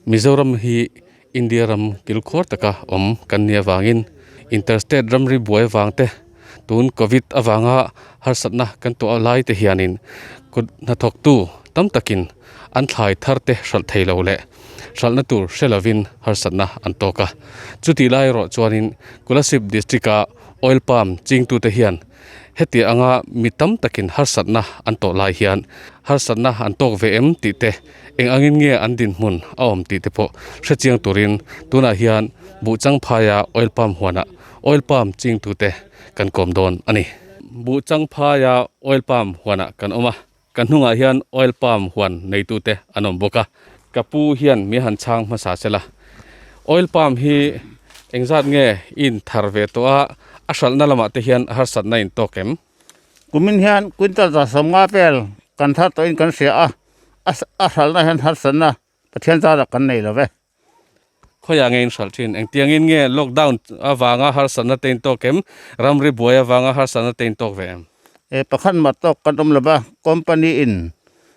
Mizoram hi India ram kilkhawr taka awm kan nih avangin interstate ramri buai avang te tun covid avanga harsatna kan tuah lai te hianin kut hnathawktu tam takin an thlai thar te hralh thei lo leh hralhna tur hre lovin harsatna an tawk a. Chutih lai erawh chuanin Kolasib district a oil palm chingtute hian heti anga mi tam takin harsatna an tawh lai hian harsatna an tawk ve em tih te eng angin nge an dinhmun a awm tih te pawh hre chiang turin tunah hian Buhchang phaia oil palm huanah oil palm chingtute kan kawm dawn a ni. Buhchang phaia oil palm huanah kan awm a. Ka hnungah hian oil palm huan neitute an awm bawk a, ka pu hian mi han chhang hmasa se la. Oil palm hi engzat nge i inthar ve tawh a, a hralhna lamah te hian harsatna in tawk em? Kumin hian quintal 150 vel kan thar tawhin kan hria a, a hralhna hian harsatna Pathian zarah kan nei lo ve. Khawiah nge in hralh thin? Engtiangin nge lockdown avanga harsatna te in tawk em? Ramri buai avanga harsatna te in tawk ve em? E pakhat mah tawk kan awm lo va, company in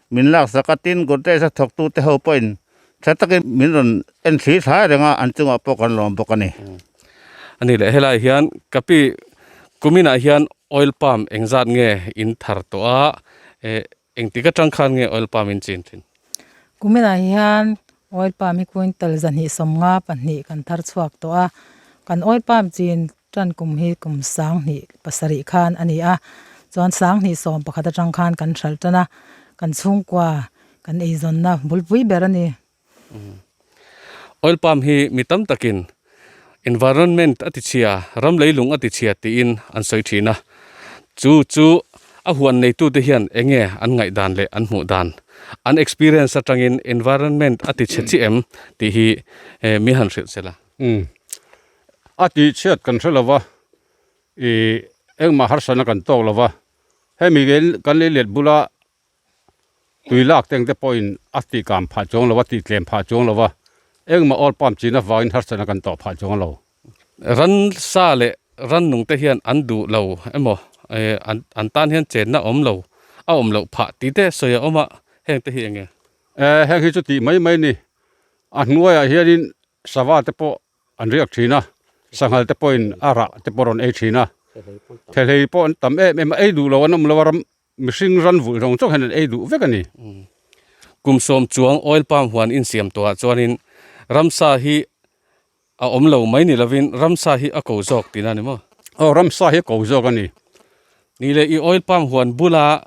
min lak sak a, tin Godrej a thawktu te ho pawhin tha takin min rawn en thli thlai reng a, an chungah pawh kan lawm bawk a ni. A ni leh, helaiah hian kapi kuminah hian oil palm engzat nge in thar tawh a, e Engtik atang khan nge oil palm in chin thin? Kuminah hian oil palm hi quintal 252 kan thar chhuak tawh a, kan oil palm chin tan kum hi kum 2007 khan a ni a, chuan 2011 atang khan kan hralh tan a, kan chhungkua kan eizawnna bulpui ber a ni. Oil palm hi mi tam takin environment a ti chhia, ram leilung a ti chhia tiin an sawi thin a. Chu chu a huan neitute hian eng nge an ngaihdan leh an hmuh dan, an experience atangin environment a ti chhe chiah em tih hi mi han hrilh se la. Umm a tih chhiat kan hre lo va, ih engmah harsatna kan tawk lo va, hemi kan lei let bula Tui lak teng te pawhin a tih kam phah chuang lo, a tih tlem phah chuang lo va, engmah oil palm chin avangin harsatna kan tawh phah chuang lo. Ransa leh rannung te hian an duh lo emaw, an tan hian chenna awm lo, a awm loh phah tih te sawi a awm a, heng te hi eng nge? Heng hi chu tih mai mai a ni. A hnuaiah hianin sava te pawh an riak thin a, sanghal te pawhin a rah te pawh rawn ei thin a, thehlei pawh an tam em em a, ei duh lo an awm lo a ram Mihring ran vulh zawng zawng hian an ei duh vek a ni. Kum 10 chuang oil palm huan insiam tawhah chuanin ramsa hi a awm lo mai ni lovin ramsa hi a ko zawk tihna a ni maw? Aw, ramsa hi a ko zawk a ni. Ni leh i oil palm huan bula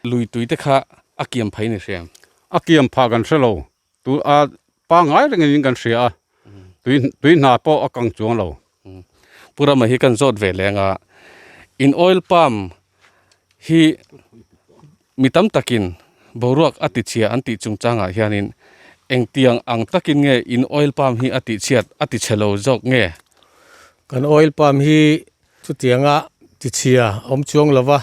lui tui te kha a kiam phei ni hriam? A kiam phah kan hre lo. Tu a pangngai rengin kan hria a, tui tui hna pawh a kang chuang lo. Pu Rama hi kan zawt ve leng a, in oil palm hi mi tam takin boruak a ti chhia an tih chungchangah hianin engtiang ang takin nge in oil palm hi a tih chhiat a ti chhe lo zawk nge? Kan oil palm hi chutianga ti chhia awm chuang lo va,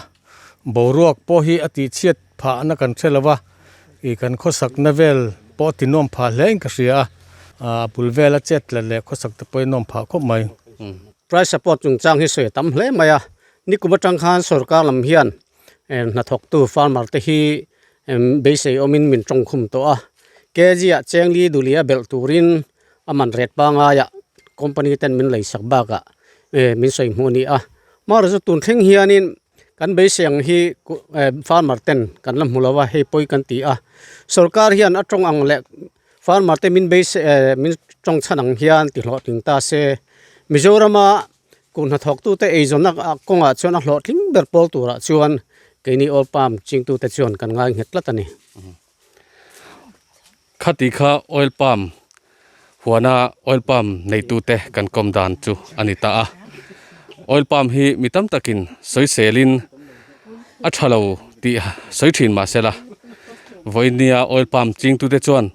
boruak pawh hi a tih chhiat phahna kan hre lo va, ih kan khawsakna vel pawh a ti nuam phah hle in ka hria a, a bul vela chet tlat leh khawsak te pawh hi nuam phah khawp mai. Price support chungchang hi sawi a tam hle mai a, nikum atang khan sorkar lam hian hnathawktu farmer te hi beisei awmin min tawngkhum tawh a, kg ah chengli duhliah belh turin a man ret pangaiah company ten min lei sak bakah min sawi hmuh a ni a amaherawhchu chu tun thleng hianin kan beisei ang hi farmer ten kan la hmu lo a hei pawi kan ti a sorkar hian a tawng ang leh farmer te min beisei min tawng chhan ang hian ti hlawhtling ta se Mizorama kut hnathawktute eizawnna kawngah chuan a hlawhtling ber pawl turah chuan keini oil palm chingtute chuan kan ngai nghet tlat a ni. Khati kha oil palm huana oil palm neitute kan kawm dan chu a ni ta a. Oil palm hi mi tam takin sawiselin a tha lo tih sawi thin mah sela, vawinia oil palm chingtute chuan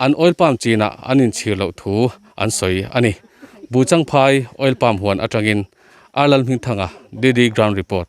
an oil palm chinah an inchhir loh thu an sawi a ni. Buchangphai oil palm huan atangin Arlal Hmingthanga, DD Ground Report.